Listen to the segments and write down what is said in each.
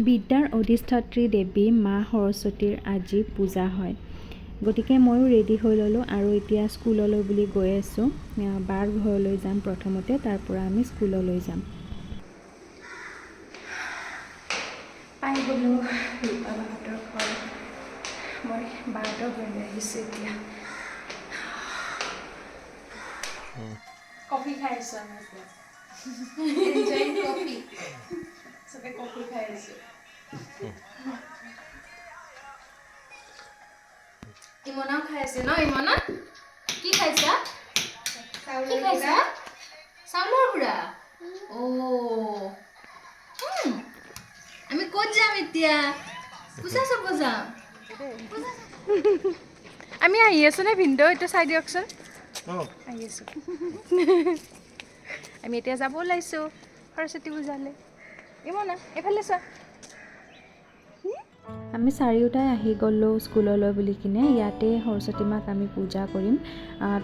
বিদ্যাৰ অধিষ্ঠাত্ৰী দেৱী মা সৰস্বতীৰ আজি পূজা হয়। গতিকে ময়ো ৰেডি হৈ ল'লোঁ আৰু এতিয়া স্কুললৈ বুলি গৈ আছোঁ। বাৰ ঘৰলৈ যাম প্ৰথমতে, তাৰ পৰা আমি স্কুললৈ যাম। পাই গ'লোঁ ৰূপা বাহঁতৰ ঘৰ। মই বাহঁতৰ ঘৰলৈ আহিছোঁ এতিয়া। কফি খাই আছোঁ আমি এতিয়া। কফি, চবে কফি খাই আছোঁ। ইমনাও খাই আছে ন? ইমনা, কি খাইছা? কি খাইছা? চাউলৰ গুড়া। অ', আমি ক'ত যাম এতিয়া? পূজা চাব যাম। আমি আহি আছো নে ভিনদেউ? এইটো চাই দিয়কচোন। আহি আছো আমি। এতিয়া যাব ওলাইছোঁ সৰস্বতী পূজালৈ। ইমনা, এইফালে চোৱা। আমি চাৰিওটাই আহি গ'লোঁ স্কুললৈ বুলি কিনে। ইয়াতে সৰস্বতী মাক আমি পূজা কৰিম।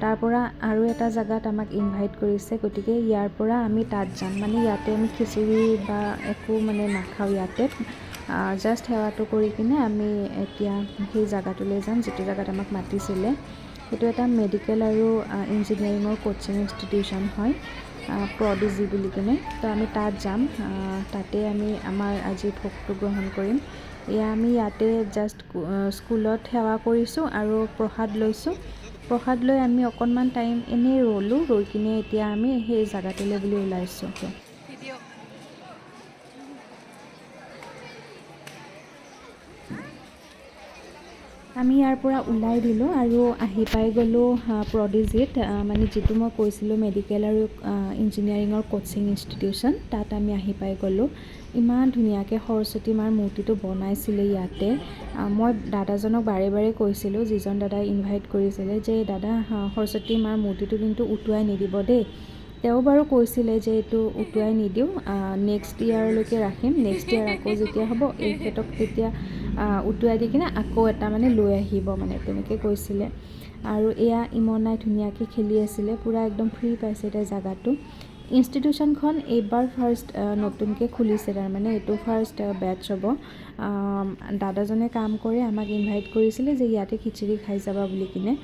তাৰ পৰা আৰু এটা জেগাত আমাক ইনভাইট কৰিছে, গতিকে ইয়াৰ পৰা আমি তাত যাম। মানে ইয়াতে আমি খিচিৰি বা একো মানে নাখাওঁ। ইয়াতে জাষ্ট সেৱাটো কৰি কিনে আমি এতিয়া সেই জেগাটোলৈ যাম, যিটো জেগাত আমাক মাতিছিলে। সেইটো এটা মেডিকেল আৰু ইঞ্জিনিয়াৰিঙৰ কোচিং ইনষ্টিটিউশ্যন হয়, প্ৰডিজি বুলি কিনে। তো আমি তাত যাম, তাতে আমি আমাৰ আজি ভোগটো গ্ৰহণ কৰিম। এয়া আমি ইয়াতে জাষ্ট স্কুলত সেৱা কৰিছোঁ আৰু প্ৰসাদ লৈছোঁ। প্ৰসাদ লৈ আমি অকণমান টাইম এনেই ৰ'লোঁ। ৰৈ কিনে এতিয়া আমি সেই জেগাটোলৈ বুলি ওলাইছোঁ। ভিডিঅ'। আমি ইয়াৰ পৰা ওলাই দিলোঁ আৰু আহি পাই গ'লোঁ প্ৰডিজিত, মানে যিটো মই কৈছিলোঁ মেডিকেল আৰু ইঞ্জিনিয়াৰিঙৰ কোচিং ইনষ্টিটিউশ্যন, তাত আমি আহি পাই গ'লোঁ। ইমান ধুনীয়াকৈ সৰস্বতী মাৰ মূৰ্তিটো বনাইছিলে ইয়াতে। মই দাদাজনক বাৰে বাৰে কৈছিলোঁ, যিজন দাদাই ইনভাইট কৰিছিলে, যে দাদা, সৰস্বতী মাৰ মূৰ্তিটো কিন্তু উটুৱাই নিদিব দেই। তেওঁ বাৰু কৈছিলে যে এইটো উটুৱাই নিদিওঁ, নেক্সট ইয়েৰলৈকে ৰাখিম। নেক্সট ইয়েৰ আকৌ যেতিয়া হ'ব, এখেতক তেতিয়া উটুৱাই দি কিনে আকৌ এটা মানে লৈ আহিব, মানে তেনেকৈ কৈছিলে। আৰু এয়া ইমনাই ধুনীয়াকৈ খেলি আছিলে, পূৰা একদম ফ্ৰী পাইছে তাই জেগাটো। ইনষ্টিটিউশ্যনখন এইবাৰ ফাৰ্ষ্ট নতুনকৈ খুলিছে, তাৰমানে এইটো ফাৰ্ষ্ট বেটছ হ'ব। দাদাজনে কাম কৰে, আমাক ইনভাইট কৰিছিলে যে ইয়াতে খিচিৰি খাই যাবা বুলি কিনে।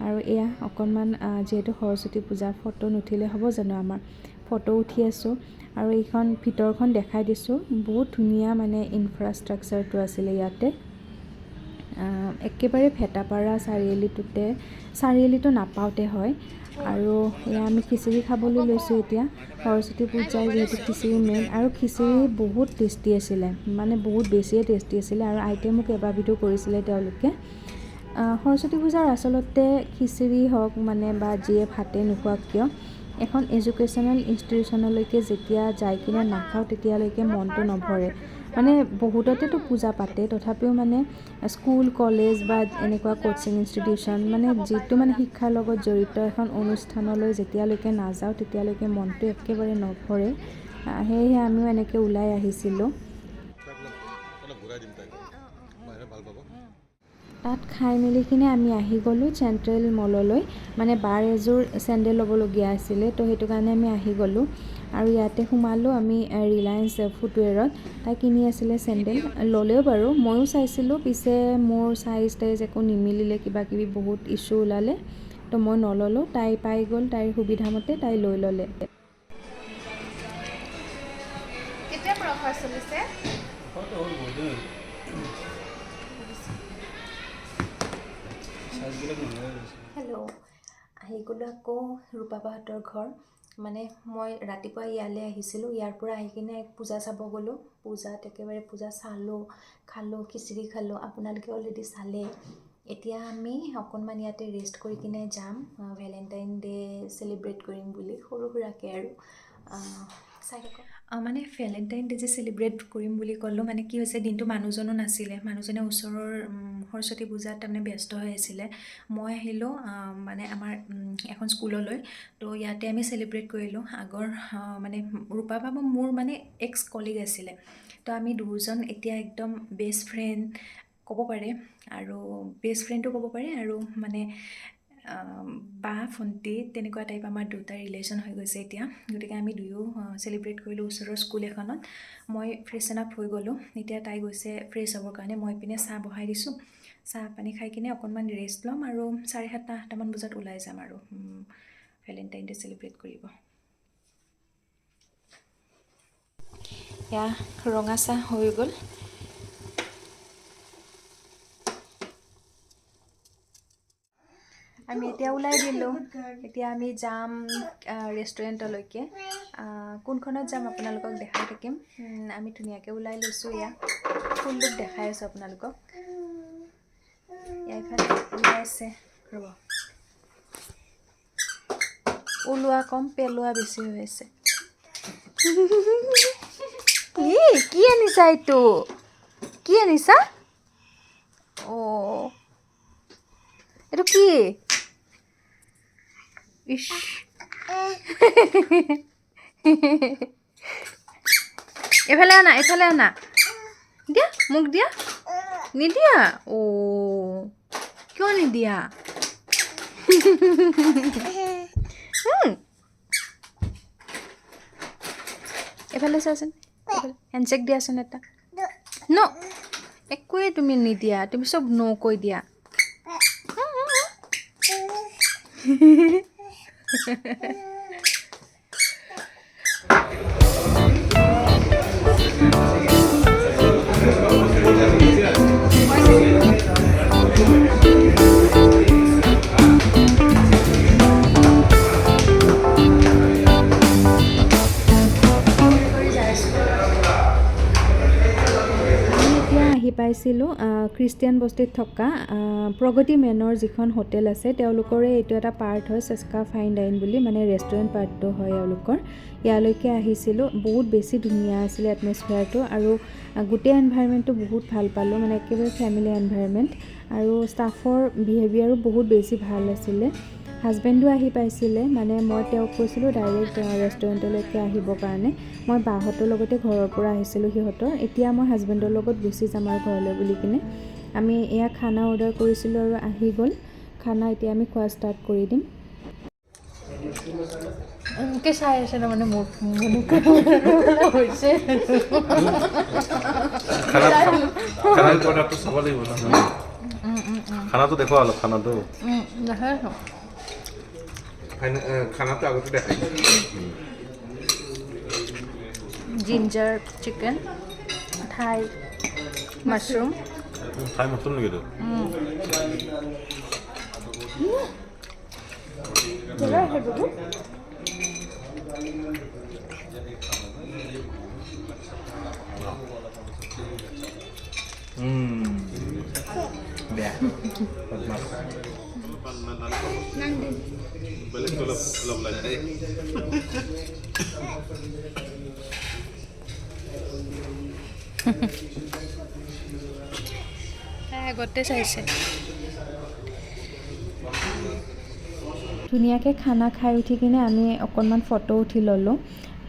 আৰু এয়া অকণমান, যিহেতু সৰস্বতী পূজা, ফটো নুঠিলে হ'ব জানো আমাৰ? ফটো উঠি আছোঁ। আৰু এইখন ভিতৰখন দেখাই দিছোঁ। বহুত ধুনীয়া মানে ইনফ্ৰাষ্ট্ৰাকচাৰটো আছিলে ইয়াতে। একেবাৰে ভেটাপাৰা চাৰিআলিটোতে, চাৰিআলিটো নাপাওঁতে হয়। আৰু এয়া আমি খিচিৰি খাবলৈ লৈছোঁ এতিয়া। সৰস্বতী পূজাৰ যিহেতু খিচিৰি মেইন। আৰু খিচিৰি বহুত টেষ্টি আছিলে, মানে বহুত বেছিয়ে টেষ্টি আছিলে। আৰু আইটেমো কেইবাবিধো কৰিছিলে তেওঁলোকে। সৰস্বতী পূজাৰ আচলতে খিচিৰি হওক মানে বা যিয়ে ভাতে নোখোৱাক কিয়, এখন এডুকেশ্যনেল ইনষ্টিটিউশ্যনলৈকে যেতিয়া যাই কিনে নাখাওঁ, তেতিয়ালৈকে মনটো নভৰে। মানে বহুততেতো পূজা পাতে, তথাপিও মানে স্কুল কলেজ বা এনেকুৱা কোচিং ইনষ্টিটিউশ্যন, মানে যিটো মানে শিক্ষাৰ লগত জড়িত এখন অনুষ্ঠানলৈ যেতিয়ালৈকে নাযাওঁ, তেতিয়ালৈকে মনটো একেবাৰে নভৰে। সেয়েহে আমিও এনেকৈ ওলাই আহিছিলোঁ। অলপ ঘূৰাই দিম তাইক, বাহিৰত ভাল পাব। তাত খাই মেলি কিনে আমি আহি গ'লোঁ চেণ্ট্ৰেল মললৈ। মানে বাৰ এযোৰ চেণ্ডেল ল'বলগীয়া আছিলে, তো সেইটো কাৰণে আমি আহি গ'লোঁ। আৰু ইয়াতে সোমালোঁ আমি ৰিলায়েন্স ফুটৱেৰত। তাই কিনি আছিলে চেণ্ডেল, ল'লেও বাৰু। ময়ো চাইছিলোঁ, পিছে মোৰ চাইজ টাইজ একো নিমিলিলে, কিবা কিবি বহুত ইছ্যু ওলালে, তো মই নল'লোঁ। তাই পাই গ'ল, তাইৰ সুবিধামতে তাই লৈ ল'লে। কেতিয়াৰ পৰা অফাৰ চলিছে? অফাৰটো হ'ল বহুত দিন হৈছে। চাইজবিলাক নোহোৱা হৈ গৈছে। হেল্ল', আহি গ'লোঁ আকৌ ৰূপাবাহঁতৰ ঘৰ। মানে মই ৰাতিপুৱা ইয়ালৈ আহিছিলোঁ। ইয়াৰ পৰা আহি কিনে পূজা চাব গ'লোঁ। পূজাত একেবাৰে পূজা চালোঁ, খালোঁ, খিচিৰি খালোঁ। আপোনালোকে অলৰেডি চালে। এতিয়া আমি অকণমান ইয়াতে ৰেষ্ট কৰি কিনে যাম, ভেলেণ্টাইন ডে চেলিব্ৰেট কৰিম বুলি সৰু সুৰাকৈ। আৰু চাই থাকক। মানে ভেলেণ্টাইন ডে যে চেলিব্ৰেট কৰিম বুলি ক'লোঁ, মানে কি হৈছে, দিনটো মানুহজনো নাছিলে। মানুহজনে ওচৰৰ সৰস্বতী পূজাত তাৰমানে ব্যস্ত হৈ আছিলে। মই আহিলোঁ মানে আমাৰ এখন স্কুললৈ। তো ইয়াতে আমি চেলিব্ৰেট কৰিলোঁ। আগৰ মানে ৰূপা বাবু মোৰ মানে এক্স কলিগ আছিলে। তো আমি দুজন এতিয়া একদম বেষ্ট ফ্ৰেণ্ড ক'ব পাৰে আৰু বেষ্ট ফ্ৰেণ্ডো ক'ব পাৰে আৰু মানে বা ভণ্টি তেনেকুৱা টাইপ আমাৰ দুটা ৰিলেশ্যন হৈ গৈছে এতিয়া। গতিকে আমি দুয়ো চেলিব্ৰেট কৰিলোঁ ওচৰৰ স্কুল এখনত। মই ফ্ৰেছেন আপ হৈ গ'লোঁ, এতিয়া তাই গৈছে ফ্ৰেছ হ'বৰ কাৰণে। মই ইপিনে চাহ বহাই দিছোঁ, চাহ পানী খাই কিনে অকণমান ৰেষ্ট ল'ম আৰু 7:30 8টামান বজাত ওলাই যাম আৰু ভেলেণ্টাইন ডে চেলিব্ৰেট কৰিব। এয়া ৰঙা চাহ হৈ গ'ল। আমি এতিয়া ওলাই দিলোঁ, এতিয়া আমি যাম ৰেষ্টুৰেণ্টলৈকে। কোনখনত যাম আপোনালোকক দেখাই থাকিম। আমি ধুনীয়াকৈ ওলাই লৈছোঁ, এয়া ফুল লুক দেখাই আছোঁ আপোনালোকক। এয়া ইফালে ওলাই আছে, ৰ'ব, ওলোৱা কম পেলোৱা বেছি হৈ আছে। ই কি আনিছা এইটো? কি আনিছা? অ' এইটো কি? ইছ, এইফালে আনা, এইফালে আনা, দিয়া মোক, দিয়া, নিদিয়া? অ' কিয় নিদিয়া? এইফালে চোৱাচোন, হেণ্ডশ্বেক দিয়াচোন এটা। ন, একোৱে তুমি নিদিয়া, তুমি চব ন কৈ দিয়া। আমি এতিয়া আহি পাইছিলোঁ খ্ৰীষ্টিয়ান বস্তিত থকা প্ৰগতি মেনৰ যিখন হোটেল আছে, তেওঁলোকৰে এইটো এটা পাৰ্ট হয়, চেস্কা ফাইন ডাইন বুলি, মানে ৰেষ্টুৰেণ্ট পাৰ্টটো হয় এওঁলোকৰ। ইয়ালৈকে আহিছিলোঁ, বহুত বেছি ধুনীয়া আছিলে এটমছফিয়াৰটো আৰু গোটেই এনভাইৰমেণ্টটো বহুত ভাল পালোঁ, মানে একেবাৰে ফেমিলি এনভাইৰমেণ্ট আৰু ষ্টাফৰ বিহেভিয়াৰো বহুত বেছি ভাল আছিলে। হাজবেণ্ডো আহি পাইছিলে, মানে মই তেওঁক কৈছিলোঁ ডাইৰেক্ট ৰেষ্টুৰেণ্টলৈকে আহিবৰ কাৰণে। মই বাহঁতৰ লগতে ঘৰৰ পৰা আহিছিলোঁ সিহঁতৰ, এতিয়া মই হাজবেণ্ডৰ লগত গুচি যাম আৰু ঘৰলৈ বুলি কিনে। আমি এয়া খানা অৰ্ডাৰ কৰিছিলোঁ আৰু আহি গ'ল খানা, এতিয়া আমি খোৱা ষ্টাৰ্ট কৰি দিম। এনেকৈ চাই আছে তাৰমানে মোৰ হৈছে। খানাটো চাব লাগিব ন, খানাটো দেখুৱা অলপ, খানাটো। দেখাই আছোঁ। খানাটো আগতে দেখাই। Ginger chicken, Thai mushroom. Thai mushroom নেকি এইটো? বেয়া। বেলেগটো অলপ অলপ ওলাই যায়। তাই আগতে চাইছে। ধুনীয়াকৈ খানা খাই উঠি কিনে আমি অকণমান ফটো উঠি ল'লোঁ,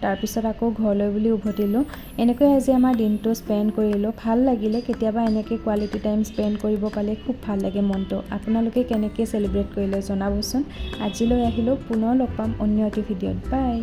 তাৰপিছত আকৌ ঘৰলৈ বুলি উভতিলোঁ। এনেকৈ আজি আমাৰ দিনটো স্পেণ্ড কৰিলোঁ, ভাল লাগিলে। কেতিয়াবা এনেকৈ কোৱালিটি টাইম স্পেণ্ড কৰিব পালে খুব ভাল লাগে মনটো। আপোনালোকে কেনেকৈ চেলিব্ৰেট কৰিলে জনাবচোন। আজিলৈ আহিলোঁ, পুনৰ লগ পাম অন্য এটি ভিডিঅ'ত। বাই।